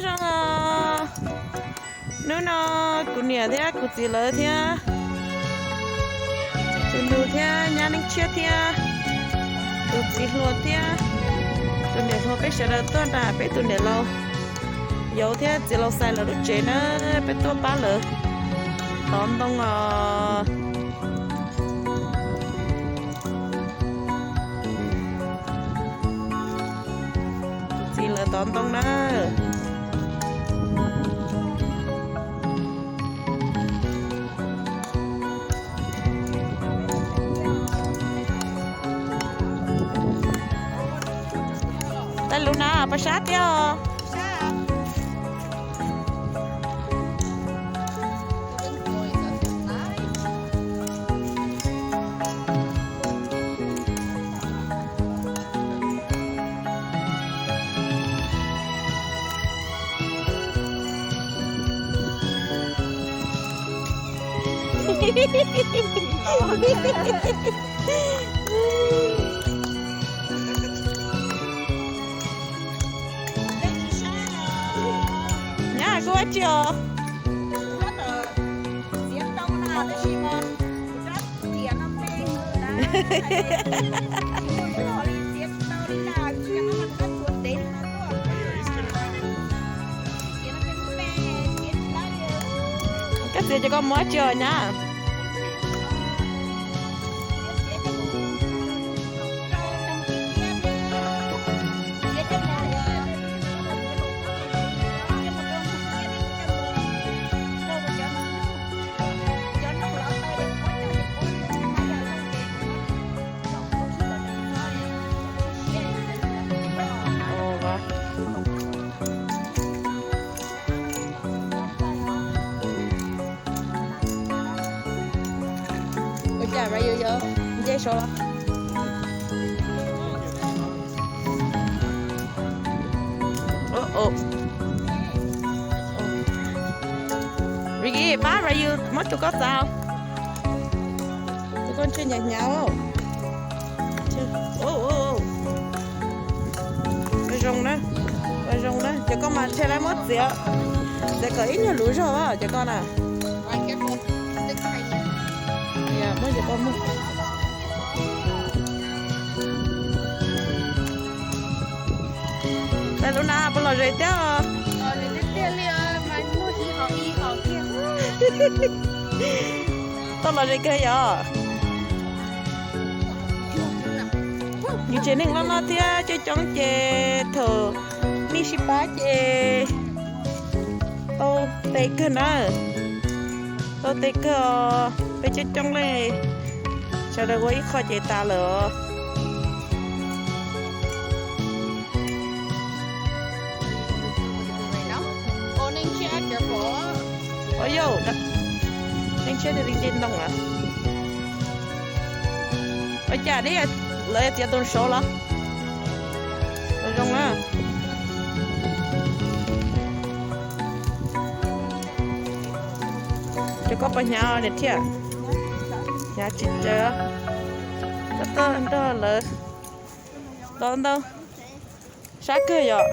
Zoo os. Hnub no kuv niam thiab kuv txiv lawv thiab tus nus thiab nyab Neej Tshiab thiab tus txiv hluas thiab tus niam hluas peb sawv daws tuaj nram peb tus niam laus Yauv thiab txiv laus Xais lawv lub tsev na, peb tuaj pab lawv tov ntoo os. Txiv lawv tov ntoo na. Tej lub na pab sab thiab os. Nyab kuj ua tsi os. Koj txiav ces koj muab tsi os nyab. Ua cas mas yus yuav nce saud los? Ricky, pab mas yus muab tus koj txav. Tus koj ntshe hnyav hnyav. Ua zoo na, ua zoo na, cov koj mas ntshe lawv muab txiav, txiav kom ib nyuag luv zog cov koj na. Muab cov koj muag. Lawv lub na puas lom zem thiab? Tau lom zem kawg yom. Yus tsev neeg loj loj thiab coob coob ces thaum nej sib pab ces tau tes kawg na. Tau tes kawg os, peb coob coob li, sawv daws ua ib qho ces tas lawm os. Ua yau, Neej Tshiab twb nce ntoo lawm. Ua cas neb, lawv txiav tus saud los? Zoo na. Cov koj puas hnyav niam thiab? Hnyav tsis tsawg. Koj tuaj nrog lawv tov ntoo. Sab kawg yom.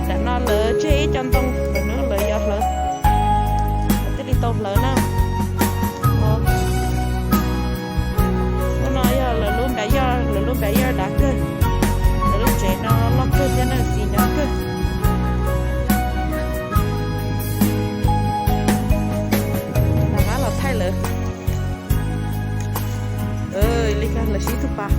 Tam no lawv tseg ib co ntoo, lawv hnub lawv yuav hlawv, lawv thiaj li tau hlawv na. Hnub no yog lawv lub npam yaj, lawv lub npam yaj dav kawg, lawv lub tsev no loj kawg thiab na, txiv hnyav kawg. Nag hmab los thaij lawv. Li ko lawv sib tug pas.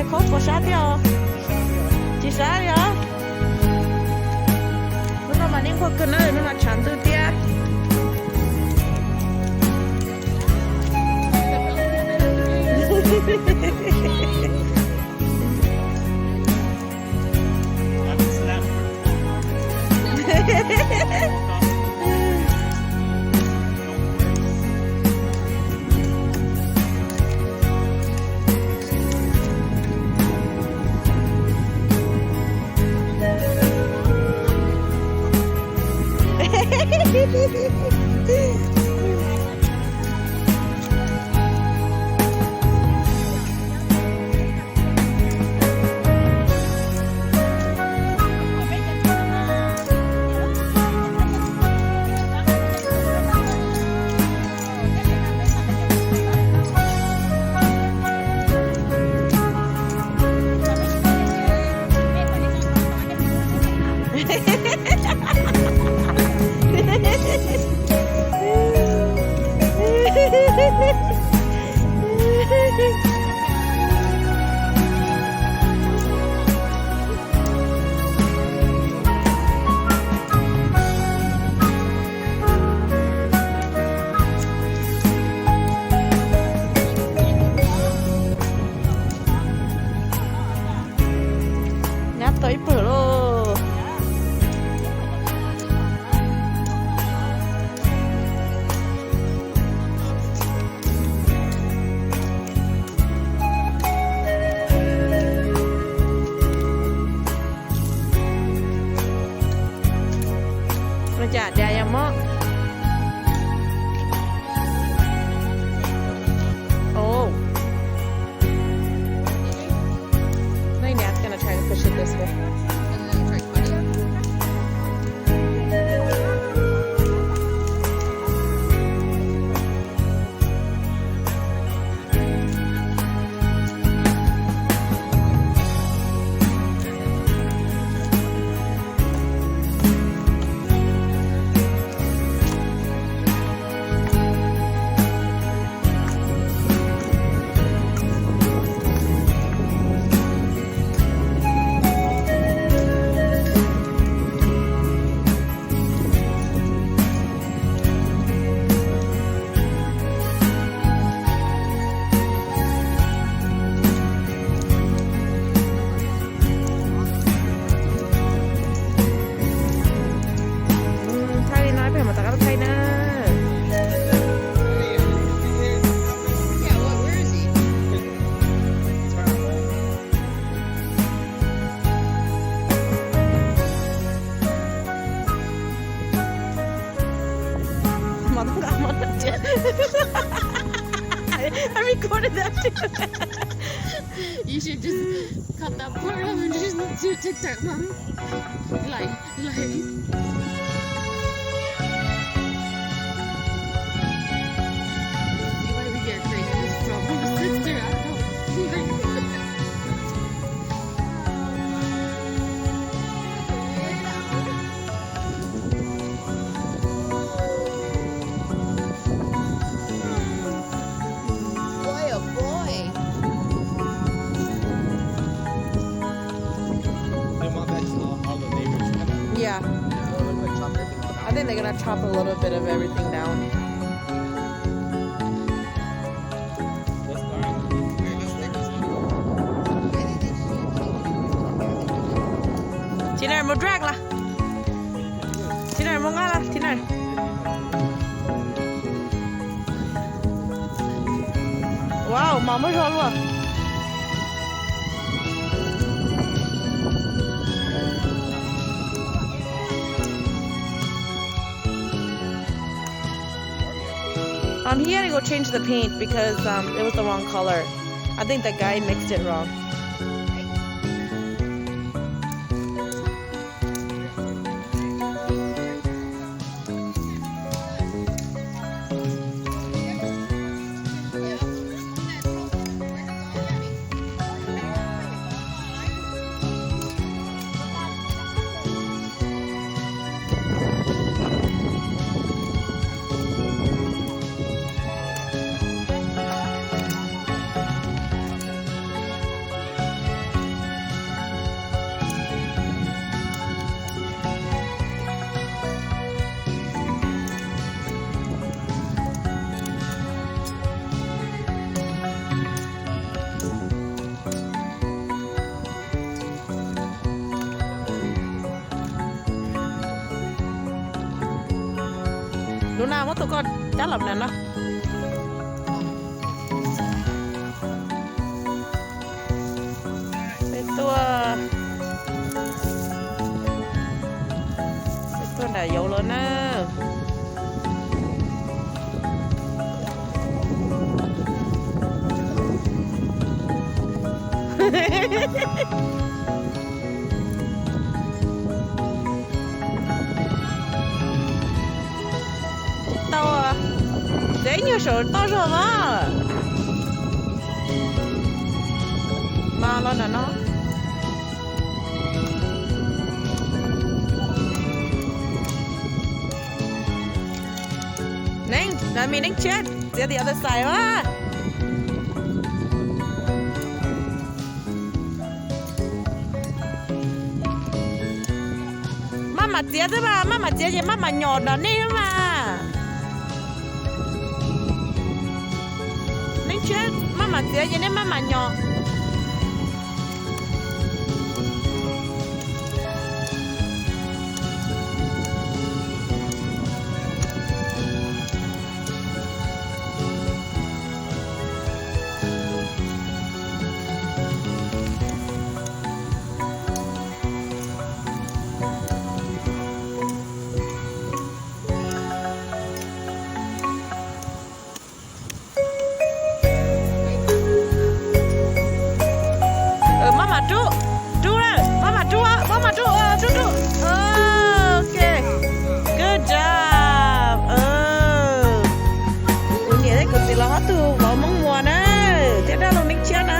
Khaub puas sab thiab os? Tsis sab li os. Hnub no mas nej nquag kawg na, hnub no tshav ntws thiab. Nyab tau ib pawg lauj. Ua cas dais yog mob? Oh. No, yeah, it's gonna try to push it this way. Thaij li no peb mam rov qab thaij na. Mov tub nqa mov tub cia. I recorded that too. You should just cut that part out and just do TikTok, mom. Like, like. Why we get crazy? This is from my sister. I don't. Boy, oh boy. They want that to all, all the neighbors. Yeah. Yeah, they're gonna chop everything down. I think they're gonna chop a little bit of everything down. Tsis na mus drag la. Tsis na mus nqa la, tsis na. Wow, mas muaj zog luaj. Um, he had to go change the paint because, um, it was the wrong color. I think the guy mixed it wrong. Muab tus koj cab los na no. Peb tuaj, peb tuaj nram yauv lawm na. Tau, tsev nyuag saum toj zog mas. Mas los nram no. Neeb, nram mi Neeb Tshiab txiav the other side mas. Maj mam txiav xwb mas, maj mam txiav ces maj mam nyom nrog nej mas. Neeb Tshiab maj mam txiav ces nej maj mam nyom. Maj mam rub, rub na, maj mam rub, maj mam rub, rub, rub. Ok. Good job. Kuv niam thiab kuv txiv los ob tug vauv Hmoob Muas na, thiab dab laug Neeb Tshiab na.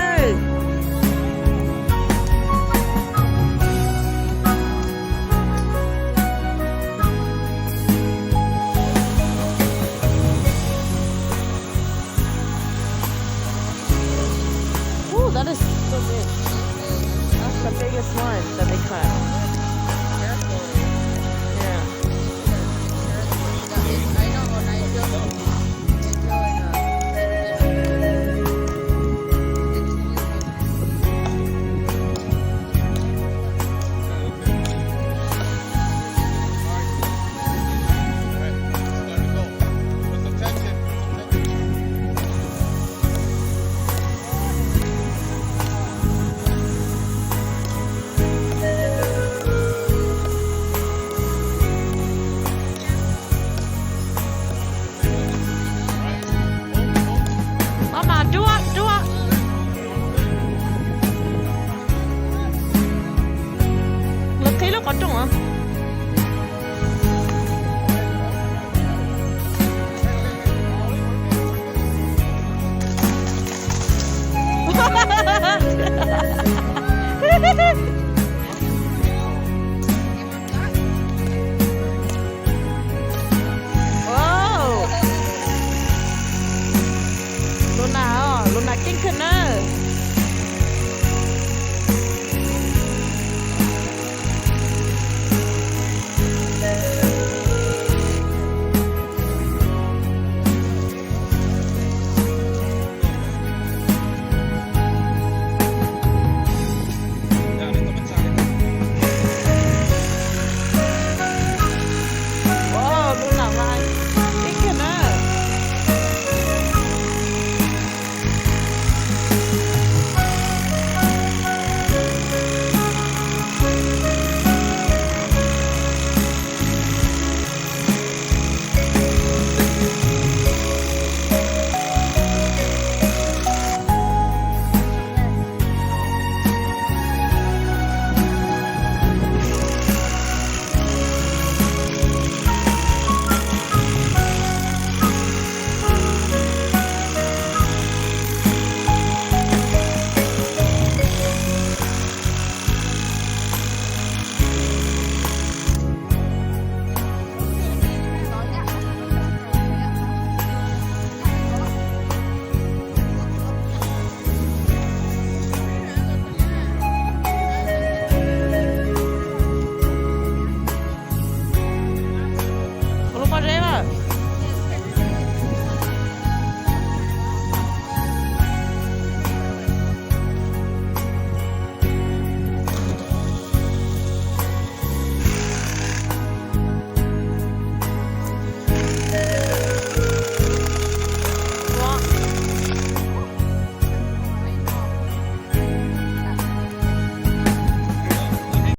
Ooh, that is so big. That's the biggest one that they cut. Yeah. Maj mam rub, rub. Lawv qhib lub qhov rooj os. Luna, Luna keeb kawg na.